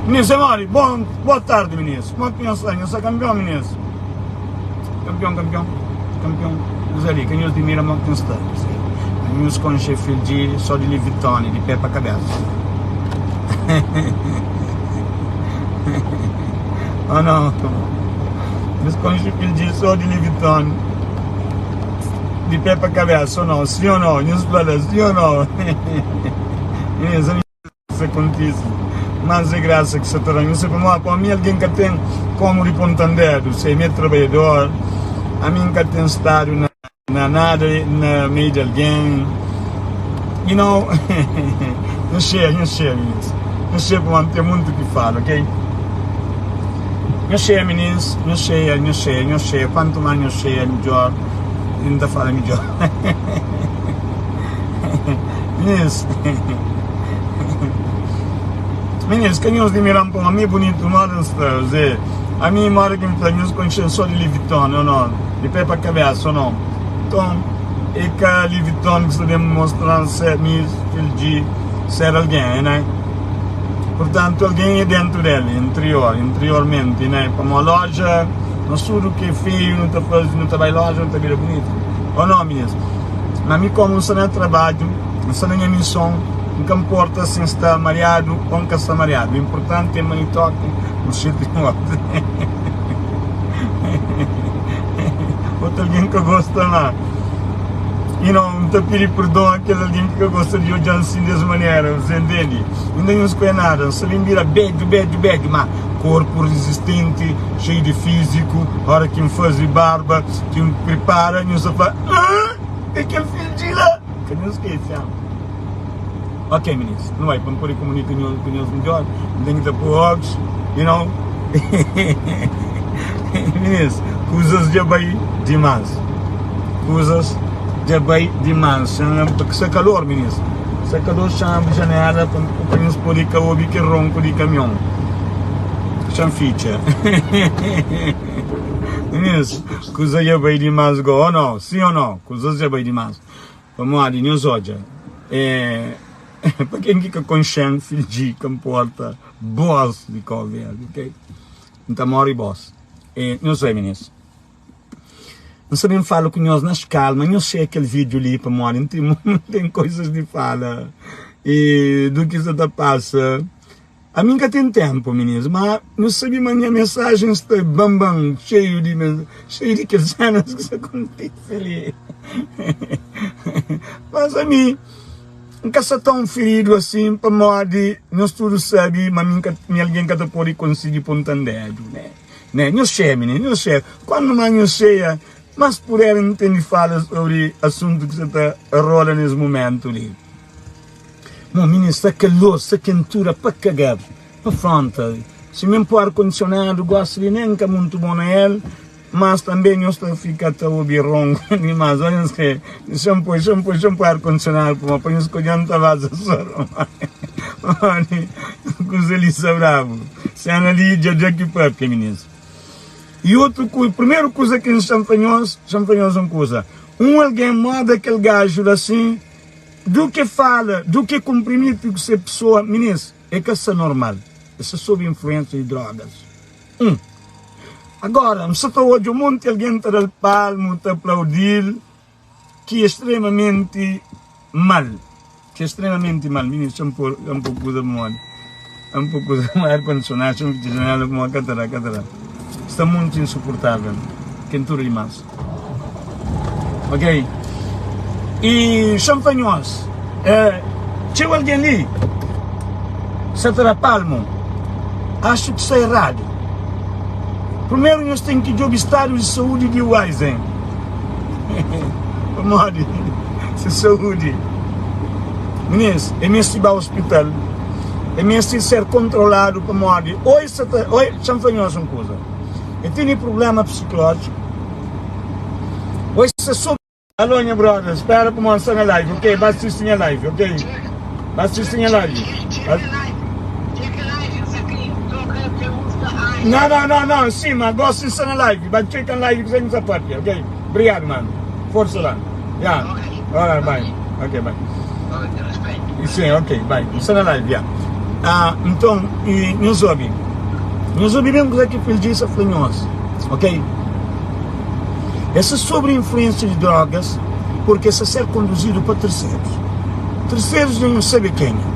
Minis é modi? Bon, boa tardi minis. Kuma ki nhos sta? Nhos sta kanpion minis? Kanpion, kanpion, kanpion. Nhos ali, ka nhos dimira mo ki nhos sta. Nhos konxe Fildji so di Livitoni, di pé pa kabesa. Oh no. Nhos konxe Fildji so di Livitoni, di pé pa kabesa, oh no. Sim ou no? Nhos fla la, sim ou no? Minis, ami. Sa kontise, mas é grasa ki sa ta da-m. N sai pamodi pa mi algen ka ten komu di ponta-m dedu. Se mi é trabadjador, ami N ka ten stadu na nada na meiu di algen. You know, N xeia, N xeia, minis. N xeia pamodi N ten muntu ki fala, ok? N xeia, minis, N xeia, N xeia, N xeia. Kuantu más N xeia, midjor. N ta fala midjor. Minis, minis, ka nhos dimira-m pamodi ami é bunitu moda N sta, Zé. Ami moda ki N fla, nhos konxe-m so di Liviton, ô no? Di pé pa kabésa, ô no? Nton, é ka Liviton ki sta ben mostra-m se mi fidju ser algen, é né? Purtantu, algen é déntu del, interior, interiormenti, né? Pamodi lója, nos tudu ki é feiu nu ta faze, nu ta bai lója, nu ta bira bunitu, ô no, minis? Ma mi komu N sta na trabadju, N sta na nha mison, N ka nporta si N sta mariadu o N ka sta mariadu, inpurtanti é ma N toki un xetu di morti. Otu algen ka gosta ma you know, N ta pidi perdon a kel algen ki ka gosta di odja-m sin des manera, bu ntende? Inda nhos ka é nada, N sta ben bira bedju, bedju, bedju, ma korpu rizistenti, xeiu di fiziku, ora ki N faze barba, Ki N pripara nhos ta fla ah é kel fidji la ka nhos skese ah ok minis nu bai pa N pode komunika nhos ku nhos midjor N ten ki ta poi okus you know minis kuzas dja bai dimas kuzas dja bai dimas sta kalor minis sta kalor xa abri janela pa nhos pode ka obi kel ronku di kamion xa N fitxa. Minis, kuza dja bai dimás go, oh no, sim ou no? Kuzas dja bai dimás. Pamodi nhos odja, é, pa ken ki ka konxe-m, fidji ka nporta, bós di Cabo Verde, ok? N ta mori bós. É, nhos oi, minis. N sta ben fala ku nhos nas kalma, nhos xeia kel vídeo li pamodi N ten, N ten koisas di fala e du ki sa ta pasa. Ami N ka ten ténpu, minis, má nu sabe ma nha mensajen sta ban-ban, xeiu di xeiu di kes sénas ki sta kontise li. Mas ami N ka sta tãu firidu asin, pamodi nhos tudu sabe ma mi N ka mi algen ka ta pode konsigi ponta-m dédu, né? Né? Nhos xeia, minis, nhos xeia. Kuandu más nhos xeia, más puder N ten di fala sobri asuntu ki sta ta rola nes mumentu li. Mo mininu sta kalor, sta kentura pa kaga, pa fronta. Si mi N poi ar kondisionadu gosi li nen ka muntu bon na el, mas tanbe nhos ta fika ta obi ronku dimas. Oja nhos ke, xa N poi, xa N poi, xa N poi ar kondisionadu pamodi pa nhos ka odja N ta baza soro pamodi kuza li sta brabu. Sena li dja da ki papia minis. I otu kuza, primeru kuza ki N sta fla nhos, xa N fla nhos un kuza, un algen moda kel gaju la sin, Du ke fala, du ke kunprimiti ku se pesoa, minis, e ka sta normal, e sta sob influensia di drogas. Un. Agora, N sta ta odja un monti algen ta da-l palmu, ta aplaudi-l, ki e stremamenti mal, ki e stremamenti mal. Minis, txa-m pô, txa-m pô kuza pamodi, txa-m pô kuza pamodi ar kondisionadu, txa-m fitxa janela pamodi ka ta da, ka ta da. Sta muntu insuportável, kentura dimás. Ok? I xa N fla nhos, txeu algen li sa ta da palmu, axu ki sta eradu. Primeru nhos ten ki djobe stadu di saúdi di Wisen. Pamodi se saúdi, minis, e meste ba ospital, e meste ser kontroladu pamodi oi sa ta, oi, xa N fla nhos un kuza. E tene prublema psikulójiku Oi sta so. Alô nha brother, spera pamodi sta na live, ok? Ba sisti nha live, ok? Ba sisti nha live. Não, não, não, não, sim, mas gosto de estar na live. Ba txeka na live que você não papia, ok? Obrigado, mano. Força lá. Yeah. Alright, bye. Ok, bye. Sim, ok, bye. Está na live, yeah. Ah, nton, i nhos obi, nhos obi ben kuzê ki Phil G sa fla nhos, ok? Es sta sobri influênsia di drogas porque es sta ser konduzidu pa terserus. Terserus dja nhos sabe kenha.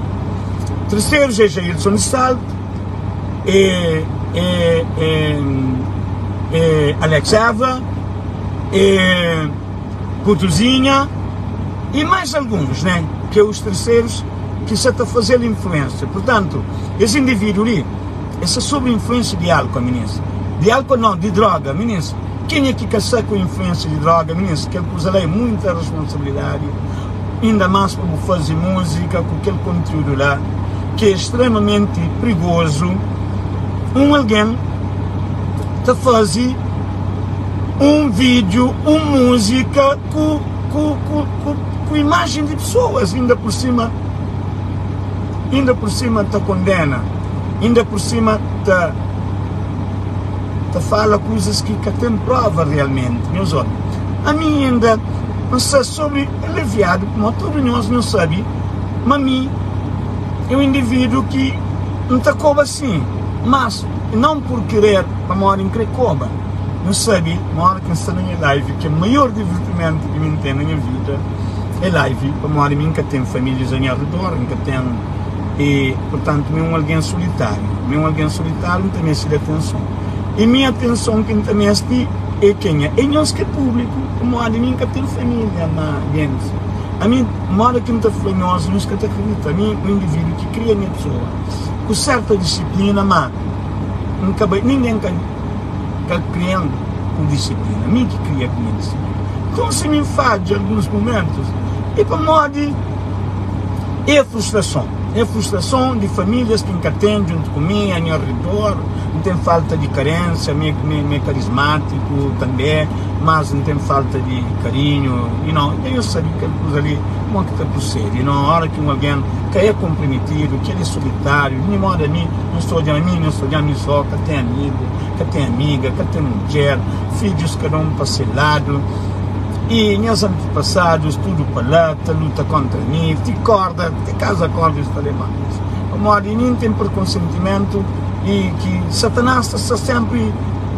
Terserus é Jailson di Salto, é, é, é, é Alex Eva, é Putuzinha e mais alguns, né? Que é os terceiros ki sa ta faze-l influensia. Purtantu, es individu li, es sta sob influensia di álkol, minis. Di álkol nau, di droga, minis. Kenha ki ka sta ku influensia di droga, minis, kel kuza la é muita responsabilidadi, inda más pa bu faze múzika ku kel kontiúdu la, ki é stremamenti prigozu. Un algen ta faze un vídiu, un múzika ku, ku, ku, ku. Ku imajen di pesoas, inda pur sima, inda pur sima ta kondena, inda pur sima ta ta fala kuzas ki ka ten prova realmenti. Nhos obi, ami inda N sta sobri aliviadu pamodi tudu nhos, nhos sabi ma mi é un individu ki N ta koba sin, mas non pur kirer, pamodi N kre koba. N sabe ma ora ki N sta na nha live, kel maior divirtimentu ki mi N ten na nha vida é live, pamodi mi N ka ten famílias a nha redor, N ka ten e purtantu mi é un algen sulitáriu. Mi é un algen sulitáriu, N ta meste di atenson. I mi atenson ki N ta meste é kenha? É nhos ki é públiku, pamodi mi N ka ten família. Má gentis, ami moda ki N ta fla nhos, nhos ka ta kridita. Ami é un indivíduo ki kria nha pesoa ku serta disiplina, má N ka bai, ningen ka. Ka krian ku disiplina, mi ki kria ku nha disiplina. Nton si mi nfadja alguns mumentus é pamodi é frustrason, é frustrason di famílias ki N ka ten djuntu ku mi, a nha ridor. N ten falta di karénsia, mi mi é karismátiku tanbê, mas N ten falta di karinhu, you know. Dja nhos sabe kel kuza li mo ki ta prosede, you know, óra ki un algen ka é konprometidu, ki el é solitáriu, di modu ami nhos ta odja ami, nhos ta odja mi sô, ka ten amigu. ka ten amiga, ka ten mudjer, fidjus kada un pa se ladu, i nhas antipasadus tudu pa la ta luta kontra mi, ti korda, ti kaza korda es ta leba-m. Pamodi mi N ten prekonsentimentu i ki Satanas ta sta senpri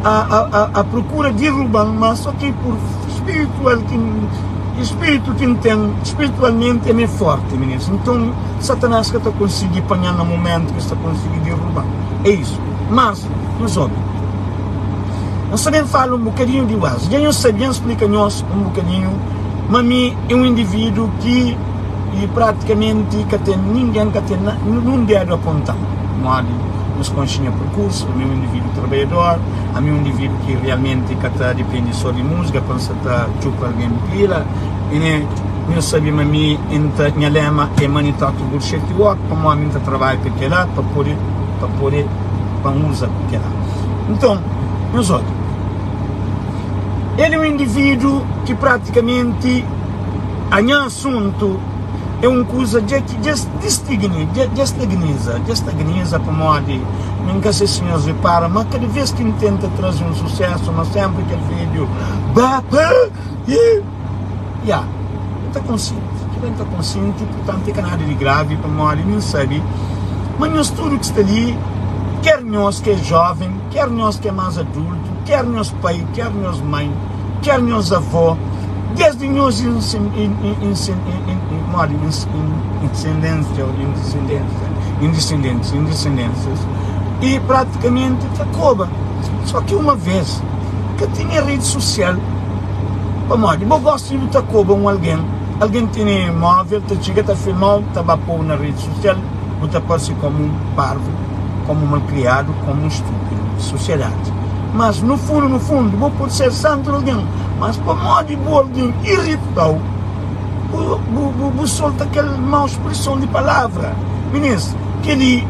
a, a, a, a prokura diruba-m, ma so ki pur spiritual ki spiritu ki N ten spiritualmenti ami é forti, minis. Nton Satanas ka ta konsigi panha-m na mumentu ki es ta konsigi diruba-m. É isu. Mas, nhos obi. N sta ben fala un bokadinhu di Wells. Dja nhos sabe, dja N splika nhos un bokadinhu ma mi é un individu ki i pratikamenti ka ten ningen, ka ten nun dedu aponta-m. Modi nhos konxe nha perkursu, ami é un individu trabadjador, ami é un individu ki realmenti ka ta dipende so di musika pa N sa ta txupa algen pila. I ne, nhos sabe ma mi N ta, nha lema é money talk bullshit walk, pamodi mi N ta trabadja pa kela, pa pode, pa pode. pa N uza ku kela. Nton, nhos odja, el é un individu ki pratikamenti a nha asuntu é un kuza dja ki dja distigni, dja stagniza, dja stagniza pamodi mi N ka se si nhos ripara ma kada vez ki N tenta traze un susesu ma senpri kel video ba pa i ya N ta konsinti, kila N ta konsinti purtantu é ka nada di gravi pamodi mi N sabe Ma nhos tudu ki sta li, ker nhos ki é jóven, ker nhos ki é más adultu, ker nhos pai, ker nhos mai, ker nhos avó, désdi nhos indisendénsias, i pratikamenti ta koba. Só ki uma vês ka tinha redi sosial, pamodi bo gosta di bu ta koba un algen, algen tene móvel, ta txiga ta filma-u, ta ba pô-u na redi sosial. Bu ta parse komu un parvu, komu un malkriadu, komu un stúpidu di sosiedadi. Mas, nu fundu, nu fundu, bu pode ser santu di algen, mas pamodi bu algen irita-u, bu, bu, bu, bu solta kel mau spreson di palavra. Minis, kel-li,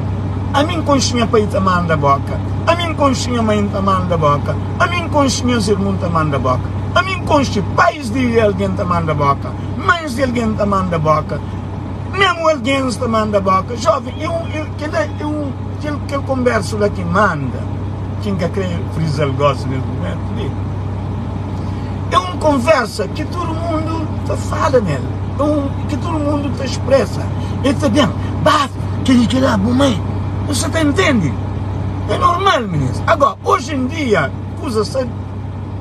ami N konxe nha pai ta manda boka, ami N konxe nha mai ta manda boka, ami N konxe nhas irmon ta manda boka, ami N konxe pais di algen ta manda boka, mãis di algen ta manda boka. Memu algens ta manda boka joven é un é kela é un kel kel konbersu la ki manda ki N ka kre frizal gosi nes mumentu li é un konversa ki tudu mundu ta fala nel é un ki tudu mundu ta spresa el ta ben ba. Kel-li kel-la, bu mai. Bu sa ta intende? É normal, minis. Agora, oji en dia, kuza sta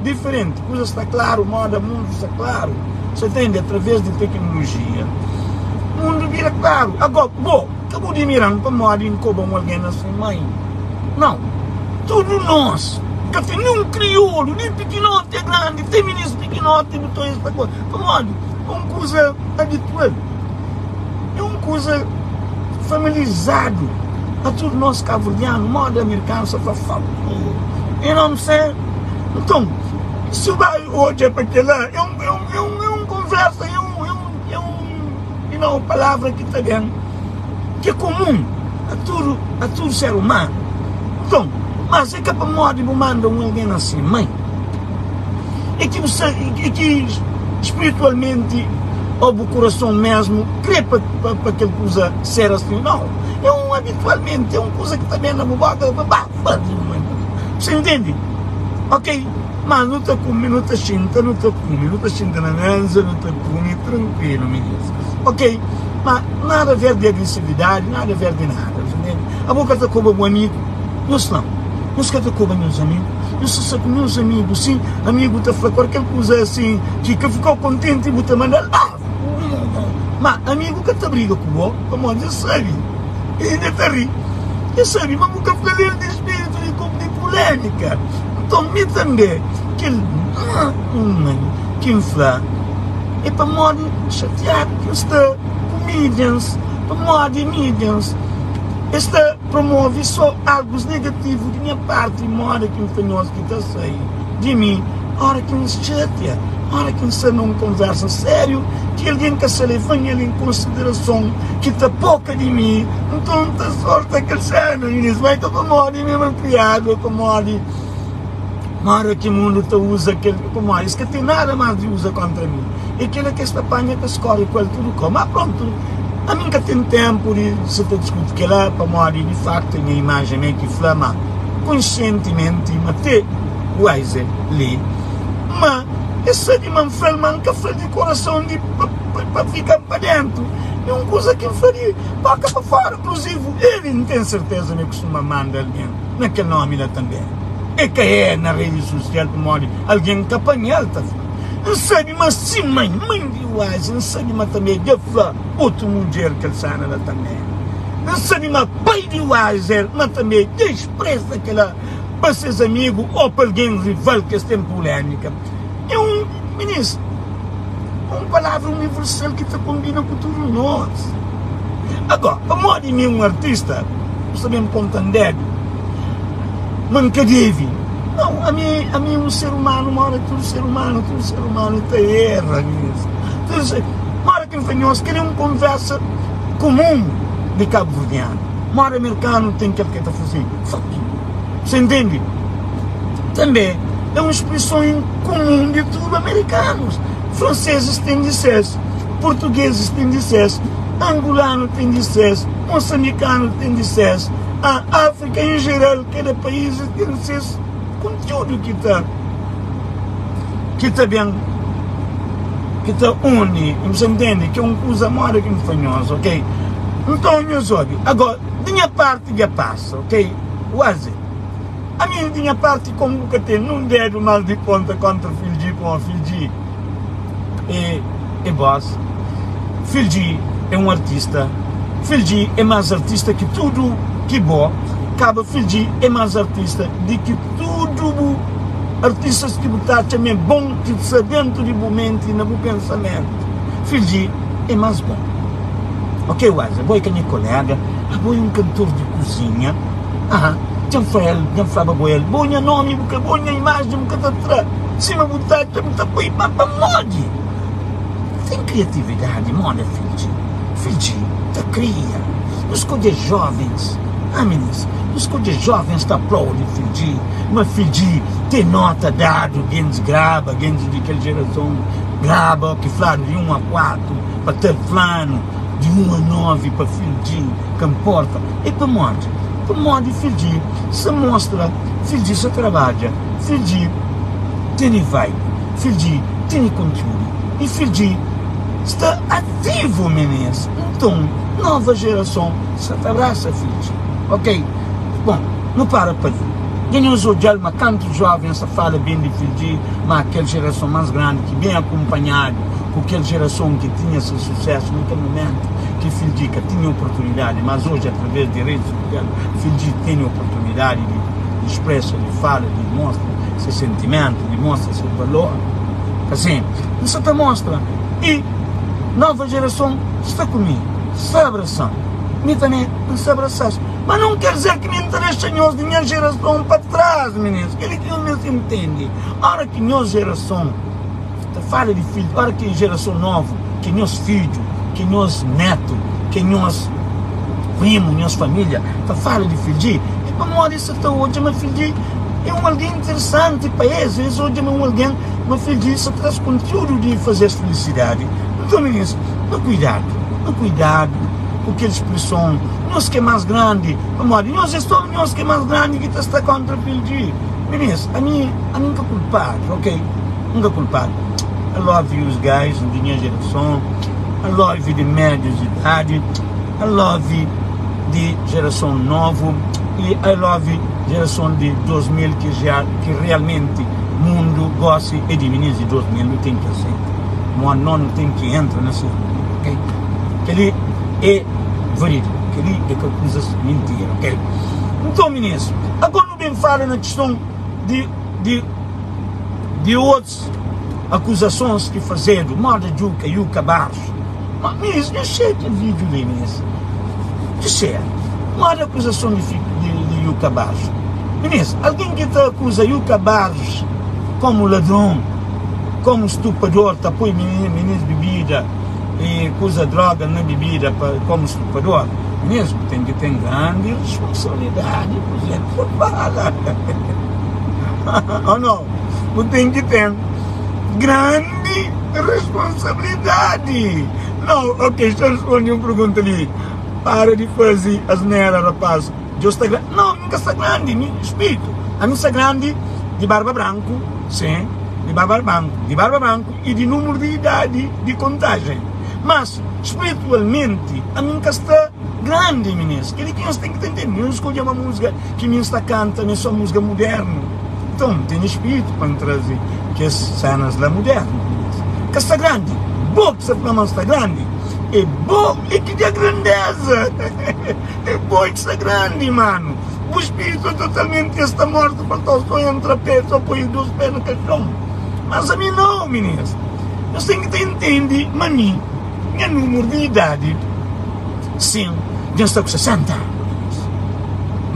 diferenti, kuza sta klaru, moda mundu sta klaru. Sa intende? Através di teknolojia, mundu bira klaru. Agora, bo, ka bu dimira-m pamodi N koba un algen na se mai. Nau. Tudu nos, ka ten ninhun kriolu, di pikinoti a grandi, te minis pikinoti, bu ta oja es ta koba. Pamodi? É un kuza abitual. É un kuza familizadu pa tudu nos kabuverdianu, moda amerikanu sa fla fuck you, you know what I'm saying? Nton, si bu bai odja pa kila, é un, é un, é un, é un konversa, é un, é un, é un, you know, palavra ki ta ben, ki é komun a tudu, a tudu ser umanu. Nton, mas é ka pamodi bu manda un algen na se mai. É ki bu sta, é ki spiritualmenti ô bu kurason mésmu krê pa pa kel kuza ser asin. Nau, é un abitualmenti, é un kuza ki ta ben na bu bóka, bu ba faze Você ntende? Ok, má nu ta kume, nu ta xinta, nu ta kume, nu ta xinta na méza, nu ta kume trankuilu, minís. Ok, má nada ver di agresividadi, nada ver di nada, você ntende? Abo ka ta koba bu amigu? Nhos fla-m, nhos ka ta koba nhos amigu? Nhos ta sta ku nhos amigu, sin amigu ta fla kualker kuza asin ki ka fika-u kontenti, bu ta manda-l ba! Ma amigu ka ta briga ku bo, pamodi el sabe, i inda ta ri, el sabe ma bu ka fla-l el di spiritu di di pulémika. Nton, mi tanbe, kel ki N fla é pamodi xatiadu ki N sta ku mídians, pamodi mídians es ta. Promove so algus negativu di nha parti moda ki N fla nhos ki ta sai di mi ora ki N xatia, ora ki N sta na un konversa sériu ki algen ka sta leva-m el en konsiderason ki ta poka di mi, nton N ta sorta kel sena. Minis, ma é ka pamodi mi é malkriadu, é pamodi Mora ki mundu ta uza kel pamodi es ka ten nada mas di uza kontra mi e kela ki es ta panha ta skori ku el tudu kau ma prontu ami nka ten tenpu di sa ta diskuti kela pamodi di faktu nha imajen me ki fla ma konsientimenti ma te Wise li ma es sabi ma nflal ma nka fla di korason di pa fika pa dentu e un kuza ki nfla di boka pa fora inklusivu el nten serteza ma e kustuma manda algen na kel nomi la tanbe. E ka é na redi susial pamodi algen ka panha-l ta fla. N sabe ma si mãe, mãe di Wise, N sabe ma tanbe dja fla otu mudjer kel sena la tanbe. N sabe ma pai di Wise ma tanbe dja expresa kela pa ses amigu o pa algen rival ki es ten pulémika. É un, minis, un palavra universal ki ta konbina ku tudu nos. Agora, pamodi mi é un artista, bu sta ben ponta-m dedu ma N ka debe. Nau, ami, ami é un ser umanu, mora tudu ser umanu, tudu ser umanu ta erra, minis. Tudu ser, mora ki N fla nhos, kel é un konversa kumun di kabuverdianu. Mora merkanu ten kel ke ta fla si, fuck you. Você entende? Tanbe é un spreson en kumun di tudu amerikanus. Fransesis ten di ses. Portugueses ten di ses, angulanu ten di ses, moçambicanu ten di ses, a África em geral, cada país ten ses conteúdo ki ta ki ta ben ki ta uni, nhos entende? Ki é un kuza moda ki N fla nhos, ok? Nton nhos obi, agora di nha parti dja pasa, ok? Waze, ami di nha parti komu bu ka ten nun dedu mas di ponta kontra Fildji, pamodi Fildji. É é boss. Fildji é um artista. Fildji é mas artista ki tudo ki bo kaba Fildji é mas artista di ki tudo bu artistas ki bu ta atxa ma é bom ki sta dentro di bu menti na bu pensamento. Fildji é mas bom. Ok Wesley bo é ka nha colega abo é um cantor di cozinha aha djan fla el djan flaba bo el bo nha nomi bu ka bo nha imagem bu ka ta tra. Sima bu ta atxa bu ta poi ma pamodi ten kriatividadi moda fidji fidji ta kria nu skodje jovens ah minis nu skodje jovens ta aplaudi fidji ma fidji ten nota dadu gentis graba gentis di kel jerason graba ki fladu di 1 a 4 pa tal flanu di 1 a 9 pa fidji ka nporta e pamodi pamodi fidji sa mostra fidji sa trabadja. Fidji tene vibe, Fidji tene kontiúdu i Fidji sta ativu minis. Nton, Nova jerason sa ta abrasa fidju. Ok, bon, nu para pa li. Dja nhos odja-l ma kantu jovens ta fala ben di fidji, ma kel jerason mas grandi ki ben akunpanhadu ku kel jerason ki tinha se susesu na kel mumentu ki fidji ka tinha oportunidadi, mas oji atraves di redi sosial fidji tene oportunidadi di di spresa, di fala, di mostra se sentimentu, di mostra se valor. Asin, N sa ta mostra i nova jerason sta ku mi, sta abrasan. Mi tanbe N sta abrasa-s. Ma nun ker dizer ki mi N ta dexa nhos di nha jerason pa tras, mininus. Kel-li ki nhos meste ntende. Ora ki nhos jerason ta fala di fidju, ora ki jerason novu, ki nhos fidju, ki nhos netu, ki nhos primu, nhos familia ta fala di fidji, é pamodi es sa ta odja ma fidji é un algen interesanti pa es, es odja ma un algen ma fidji sa tras kontiudu di faze-s filisidadi. Nton, mininus, no kuidadu, no kuidadu ku kel spreson, nhos ki é más grandi, pamodi nhos é sô nhos ki é más grandi ki ta sta kóntra fidji. Mininus, ami, ami N ka kulpadu, ok? N ka kulpadu. I love yous guys di nha jerason, I love di médius idadi, I love di jerason novu i I love jerason di 2000 ki ki realmenti mundu gosi é di minis di 2000 nu ten ki aseita mo no nu ten ki entra na ses mundu ok keli é verídiku keli é ka kuzas mintira ok nton minis agora nu ben fala na kiston di di di otus akuzasons ki fazedu moda Djuka Yuka Barros ma minis nhos xeia kel video li minis nhos xeia moda akuzason di di Yuka Barros minis algen ki ta akuza Yuka Barros komu ladron komu stupador ta poi minis bibida e kuza droga na bibida pa komu stupador minis bu ten ki ten grandi responsabilidadi kuzê ki bu fala. Ou não? Bu ten ki ten grandi responsabilidadi. Não, ok, xa respondi un pergunta li. Para di fazi asnera, rapaz. Djo sta grandi. Não, mi ka sta grandi, mi spiritu. Ami sta grandi di barba branku, sim, di barba branku, di barba branku i di numero di idadi di kontajen. Mas, spiritualmenti, ami nka sta grandi, minis. Keli ki nhos ten ki ta intende. Nhos skodje ma musika ki mi nsta kanta mi é só musika mudernu nton N tene spiritu pa N traze kes senas la mudernu ka sta grandi bo ki sta fla ma N sta grandi é bo é ki da grandeza é bo é ki sta grandi manu bu spiritu é totalmenti es sta mortu faltau só entra pé só poi dos pé na kaxon mas ami nau minis nhos ten ki ta intende ma mi nha numeru di idadi Sin, dja N sta ku 60 anu.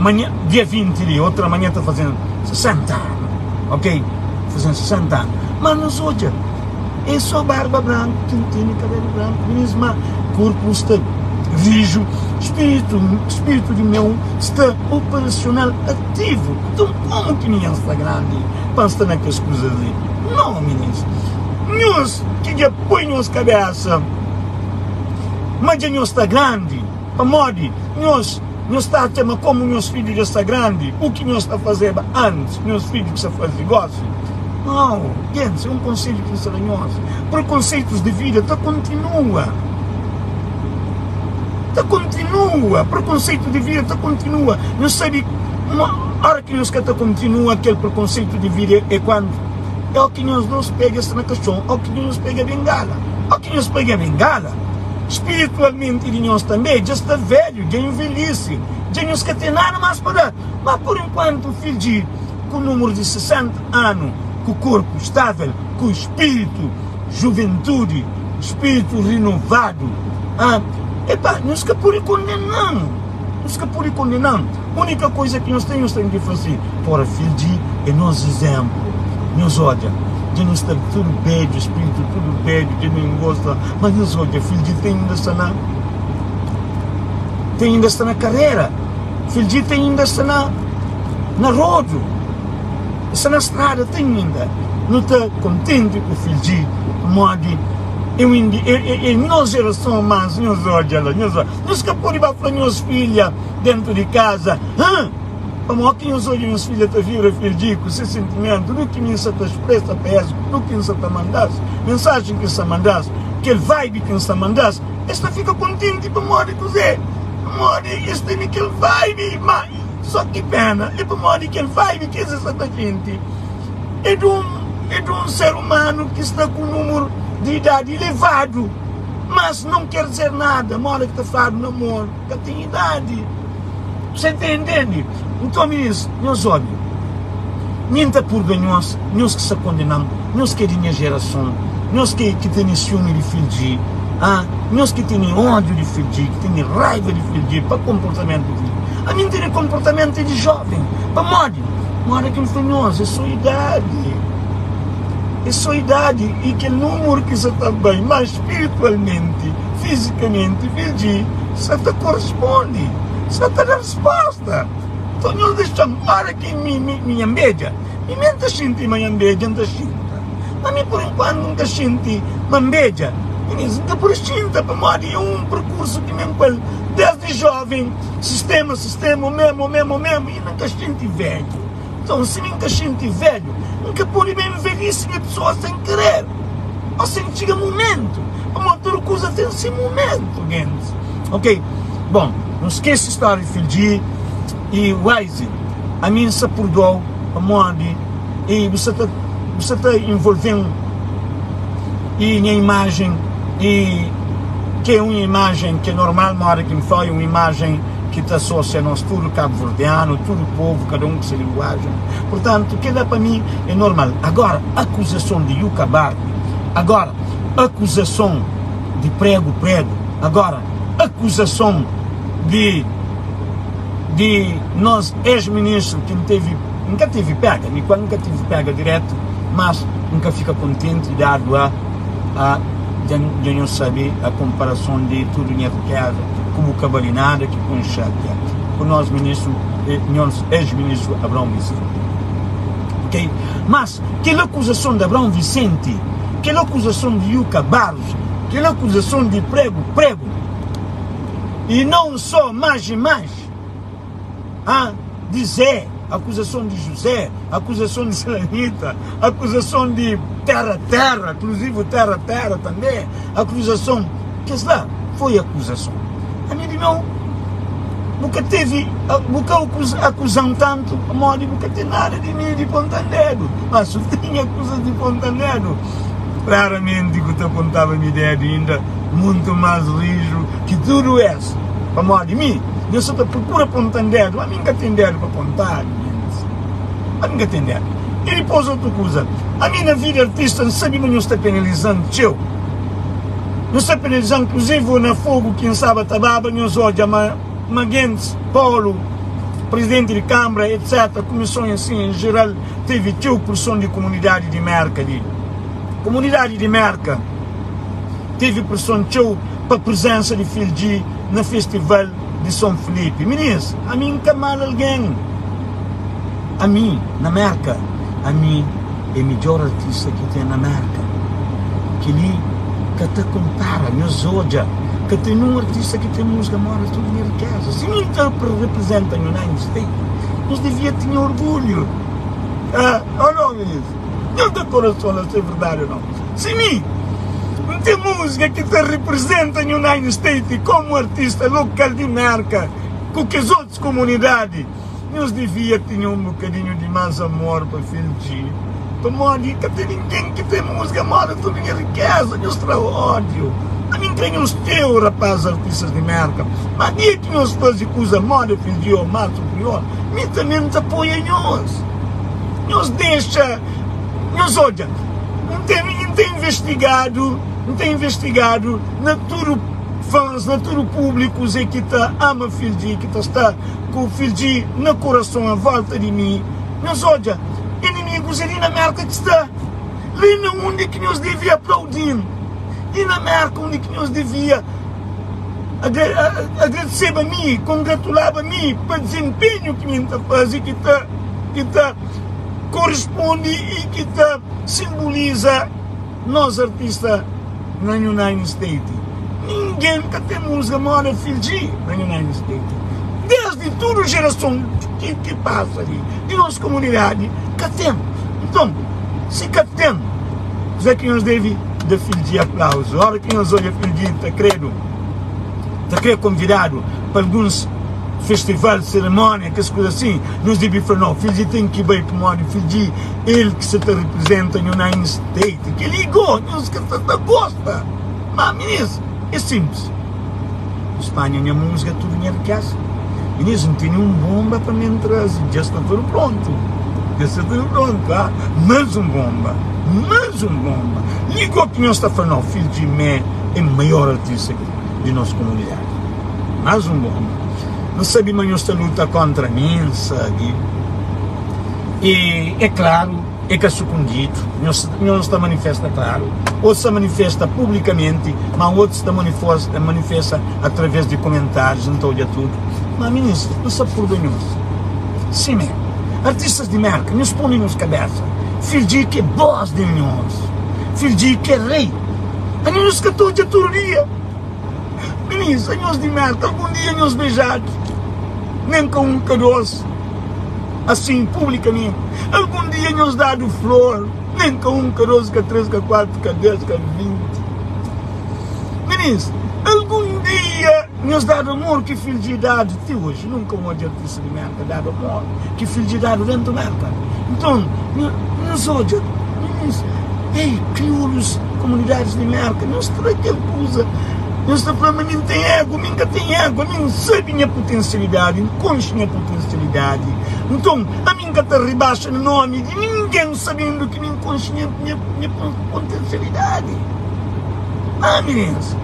Manha, dia 20 li, otra manha ta fazen 60 anu, ok? Fazen 60 anu. Ma nos odja, é so barba branku ki N tene, kabelu branku, minis, ma korpu sta riju, spiritu, spiritu di meu sta operasional, ativu. Nton, komu ki mi N sta grandi pa N sta na kes kuzas li? No, minis, nhos ki dja poi nhos kabesa. Ma dja nhos sta grandi, pamodi nhos nhos ta atxa ma komu nhos fidju dja sta grandi, u ki nhos ta fazeba antis, nhos fidju ki sta faze gosi. Nau, gentis, é un konsedju ki N sta da nhos, prekonseitus di vida ta kontinua, ta kontinua, prekonseitu di vida ta kontinua. Nhos sabe ma ora ki nhos ka ta kontinua kel prekonseitu di vida é kandu? É o ki nhos dos pega sta na kaxon, o ki nhos pega bengala. Ó ki nhos pega bengala, spiritualmenti di nhos tanbê dja sta velhu, dja envelhise, dja nhos ka ten nada más pa da. Má purinkuantu, fidji ku númeru di 60 anu, ku korpu stável, ku spiritu juventudi, spiritu rinovadu, a epa, nhos ka pode kondena-m, nhos ka pode kondena-m. Únika koisa ki nhos ten, nhos ten ki fase, pora fidji é nos izénplu. Nhos odja, dja nu sta tudu bedju, spritu tudu bedju, dja nu ingosta, ma nhos odja, fidji ten inda sta na, ten inda sta na karera, fidji ten inda sta na, na rodu, sta na strada ten inda. Nu ta kontenti ku fidji, pamodi é un indi, é, é, é nos jerason, mas nhos odja la, nhos odja, nhos ka pode ba fla nhos filha, Dentu di kaza, Hã? Pamodi ki nhos odja nhos filha ta vira firdi ku se sentimentu? Du ki mi N sa ta spresa pa es? Du ki N sa ta manda-s? Mensajen ki N sa manda-s? kel vibe ki N sta manda-s, es ta fika kontenti pamodi kuzê? Pamodi es tene kel vibe. Má só ki péna é pamodi kel vibe ki es sta ta xinti é di un é di un ser umanu ki sta ku númeru di idadi elevadu. Mas não quer dizer nada, moda ki ta fladu namoro ka ten idadi. Você ta entende? Nton minis, nhos obi, mi N ta purga nhos, nhos ki sta kondena-m, nhos ki é di nha jerason, nhos ki ki tene siumi di Fildji, ah, nhos ki tene ódiu di Fildji, ki tene raiva di Fildji pa konportamentu di Fildji. Ami N tene konportamentu di jóven, pamodi? Moda ki N fla nhos, é sô idadi, é sô idadi i kel númeru ki sa ta bai, má spiritualmenti, fizikamenti, Fildji sa ta korisponde, sa ta da resposta. Nton nhos dexa-m, ora ki mi, mi, mi nha nbeja, mi mi N ta xinti ma nha nbeja, N ta xinta. Ma mi pur enkuantu N ka xinti ma nbeja. Minis, N ka pode xinta pamodi é un perkursu ki mi N ku el desdi jóven, sistema, sistema, o memu, o memu, o memu, i N ka xinti védju. Nton, si mi N ka xinti védju, N ka pode ben nvelhise nha pesoa sen kerer ô sen txiga mumentu, pamodi tudu kuza ten se mumentu, gentis. Ok, bon, nu skese stória di Fildji i Wise. Ami N sta purdua-u pamodi i bu sta ta bu sta ta involve-m i nha imajen i ki é un imajen ki é normal moda ki N fla, é un imajen ki ta asosia nos tudu kabuverdianu, tudu povu, kada un ku se linguajen. Purtantu, kel-la pa mi é normal. Agora, akuzason di Yuka Bardi, agora, akuzason di pregu pregu, agora, akuzason di di nos ex-ministru ki N tevi, N ka tevi pega, mi kual N ka tevi pega diretu, mas N ka fika kontenti dadu a a dja dja nhos sabe a konparason di tudu nha rikeza ku bu ka bali nada ki pun xatia ku nos ministru nhos ex-ministru Abraão Vicente ok mas kel akuzason di Abraão Vicente kel akuzason di Yuka Barros kel akuzason di pregu pregu e não só mais e mais ah di Zé, akuzason di Juzé, akuzason di Selanita, akuzason di Terra Terra, inclusive Terra Terra tanbê, akuzason, kes la foi akuzason. Ami di meu, bu ka tevi, bu ka akuzan tantu pamodi bu ka ten nada di mi di pontan dedu, ma su tinha kuzas di pontan dedu, klaramenti ku ta pontaba mi dedu inda muntu mas riju ki tudu es. Pamodi mi, nhos sa ta prokura ponta-m dedu, ma mi N ka ten dedu pa pontadu, nhos. Ami N ka ten dedu. I dipôs otu kuza, ami na vida artista N sabe ma nhos ta penaliza-m txeu. Nhos ta penaliza-m, inkluzivu na fogu ki N staba ta baba, nhos odja ma ma gentis, Polu, prizidenti di kanbra, etc, kumison en si, en jeral, tevi txeu preson di kumunidadi di Mérka li. Kumunidadi di Mérka tevi preson txeu. pa prezensa di Fildji na festival di Son Filipi. Minis, ami N ka mal algen. Ami, na Merka, ami é midjor artista ki ten na Merka. Kel-li ka ta konpara. Nhos odja, ka ten nun artista ki ten musika moda Tudu Nha Rikeza. Si mi N ta reprezenta United States, nhos devia tinha orgulhu. Ah, ou não, minis? Nhos da korason la si é verdadi ou não. Si mi N ten múzika ki ta riprizenta United States komu artista lokal di Merka ku kes otus komunidadi, nhos divia tinha un bokadinhu di más amor pa Fildji, pamodi ka ten ningen ki ten múzika moda Tudu Nha Rikeza. Nhos tra ódiu. Ami N kre nhos txeu, rapaz artistas di Merka, má dia ki nhos faze kuza moda Fildji ô más superior, mi tanbe N ta apoia nhos. Nhos dexa Nhos odja, N ten, N ten investigadu, N ten investigadu na tudu fãs, na tudu públiku ze ki ta ama Fildji, ki ta sta ku Fildji na kurason a volta di mi. Nhos odja, inimigus é li na Merka ki sta, li na undi ki nhos devia aplaudi-m, li na Merka undi ki nhos devia agradiseba mi, kongratulaba mi pa dizenpenhu ki mi N ta faze, ki ta, ki ta. Korisponde i ki ta sinbuliza nos artista na United State. Ningen ka ten musika moda Phil G na United State. Desdi tudu jerason ki ki pasa li di nos komunidadi ka ten. Nton, si ka ten, kuzé ki nos debe? Da Fildji aplauzu. Ora ki nhos odja Fildji ta kredu, ta kre konvidadu pa alguns festival, serimónia, kes kuza asin, nhos debe fla, No, Fildji ten ki bai, pamodi Fildji el ki sa ta riprizenta United States. Kel-li gó nhos ka sa ta gosta. Má, minis, é sinplis. Nhos panha nha múzika tudu nha rikeza. Minis, N tene un bonba pa mi N traze. Dja sta tudu prontu. Dja sta tudu prontu, ah. Más un bonba, más un bonba. Li gó ki nhos ta fla, No, Fildji mé é maior artista di nos komunidadi. Más un bonba. N sabe ma nhos ta luta kóntra mi, N sabe. E é klaru, é ka sukundidu. Nhos, nhos ta manifesta klaru. Otus ta manifesta publikamenti, má otus ta manifesta através di komentárius. N ta odja tudu. Má minis, N sta purda nhos. Simé, artistas di Merka, nhos pô na nhos kabésa, Fidji ki é bós di nhos, Fidji ki é rei. Anhos nhos ka ta odja tudu dia. Minis, anhos di Merka, algun dia nhos beijadu, nen ka un ka dos, asin publikamenti. Algun dia nhos dadu flor, nen ka un ka dos, ka tres, ka kuatu, ka des, ka 20. Minis, algun dia nhos dadu amor ki fidju dadu ti oji. Nunka un odja artista di Merka dadu amor ki fidju dadu dentu Merka. Nton, nhos odja, minis, ei, kriolus, komunidadis di Merka, nhos tra kel kuza. Nhos ta fla ma mi N ten ego, mi N ka ten ego, ami N sabe nha putensialidadi, N konxe nha putensialidadi. Nton, ami N ka ta ribaxa nomi di ningen sabendu ki mi N konxe nha, nha, nha putensialidadi. Ah, minis,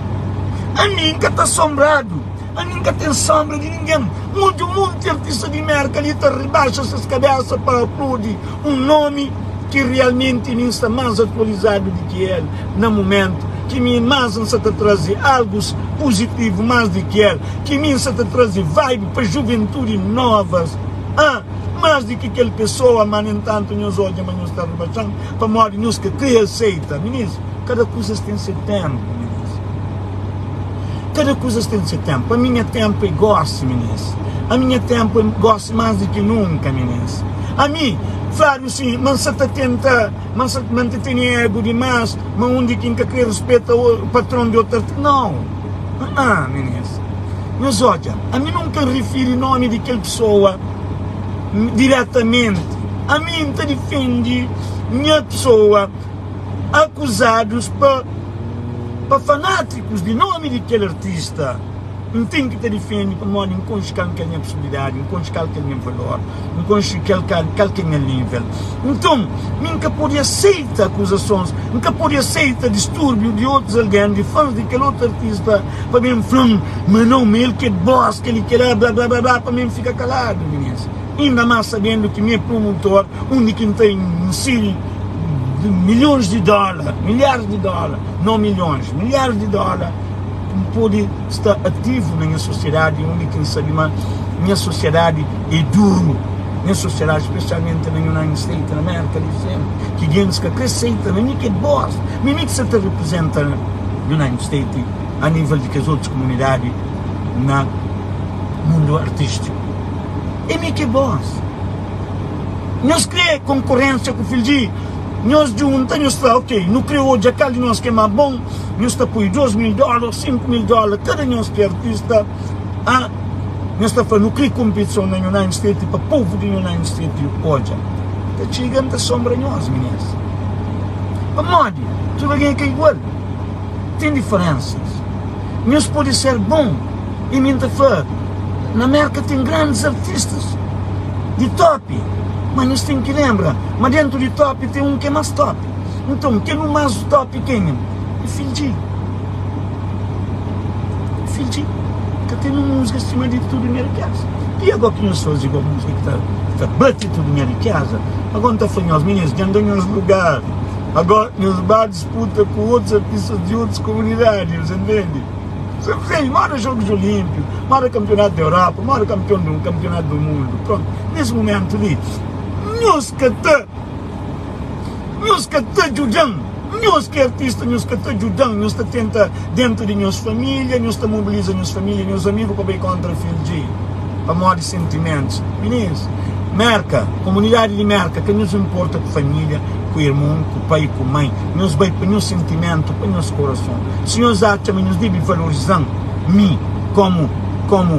ami N ka ta sonbradu. Ami N ka ten sonbra di ningen. N odja un monti artista di Merka li ta ribaxa ses kabesa pa apludi un nomi ki rialmenti mi N sta más atualizadu di ki el na mumentu, ki mi más N sa ta traze algus puzitivu más di ki el, ki mi N sa ta traze vibe pa juventudi novas, ah, más di ki kel pesoa. Má nen tantu nhos odja ma nhos ta ribaxa-m pamodi nhos ka kre aseita. Minis, kada kuzas ten se tenpu, minis. Kada kuzas ten se tenpu. Ami nha tenpu é gosi, minis. Ami nha tenpu é gosi más di ki nunka, minis. Ami, fladu si, ma N sa ta tenta, ma N sa, ma N ta tene ego dimás, ma undi ki N ka kre rispeta patron di otu artista. Nau! Ah, minis. Nhos odja, ami nunka N rifiri nomi di kel pesoa diretamenti. Ami N ta difende nha pesoa. Akuzadus pa pa fanátikus di nomi di kel artista. N ten ki ta difende pamodi N konxe kal ki é nha posibilidadi, N konxe kal ki é nha valor, N konxe kel kal kal ki é nha nível. Nton, mi N ka pode aseita akuzasons, N ka pode aseita distúrbiu di otus algen, di fãs di kel otu artista pa ben fla-m ma nau, ma el ki é bós, kel-li, kel-la, bla bla bla bla, pa mi N fika kaladu. Minís. Inda más sabendu ki mi é promotor, undi ki N ta insiri milhons di dóla, milharis di dóla, no milhons, milharis di dóla, N pode sta ativu na nha sosiedadi, undi ki N sabe ma nha sosiedadi é duru, nha sosiedadi, spesialmenti na United States, na Mérka di sénpri, ki gentis ka kre seita ma mi ki é bós, ma mi ki sa ta riprizenta United States a nível di kes otus komunidadi na mundu artístiku. É mi ki é bós. Nhos krê konkurénsia ku Fildji? Nhos djunta, nhos fla, Ok, nu krê odja kal di nos ki é más bon. Nhos ta poi 2000 dóla ô 5000 dóla kada nhos ki é artista. A Nhos ta fla, Nu krê konpetison na United States pa povu di United States odja. Ta txiga, N ta sonbra nhos, minês. Pamodi? Tudu algen é ka igual. Ten diferénsas. Nhos pode ser bon i mi N ta fla, na Merka ten grandis artistas di top, ma nhos ten ki lenbra ma dentu di top ten un ki é más top. Nton, kel un más top kenha? É Fildji. Fildji ka ten un múzika sima di tudu nha rikeza. I agó ki nhos faze igual múzika ki ta, ki ta bate tudu nha rikeza, agó N ta fla nhos, minis, dja N da nhos lugar. Agó nhos ba disputa ku otus artistas di otus komunidadi, nhos entende? Sei, moda Jogos Olímpicos, moda Campeonato da Europa, moda campeão do Campeonato do Mundo. Pronto, nesse momento li, nhos ka ta, nhos ka ta djuda-m, nhos ki é artista, nhos ka ta djuda-m, nhos ta tenta dentro di nhos família, nhos ta mobiliza nhos família, nhos amigu pa bai kontra Phil G, pamodi sentimentos. Minis, Merka, komunidadi di Merka, ka nhos inporta ku família, ku. ku irmon, ku pai, ku mai. Nhos bai pa nhos sentimentu, pa nhos korason. Si nhos atxa ma nhos debe valoriza-m mi kómu, kómu.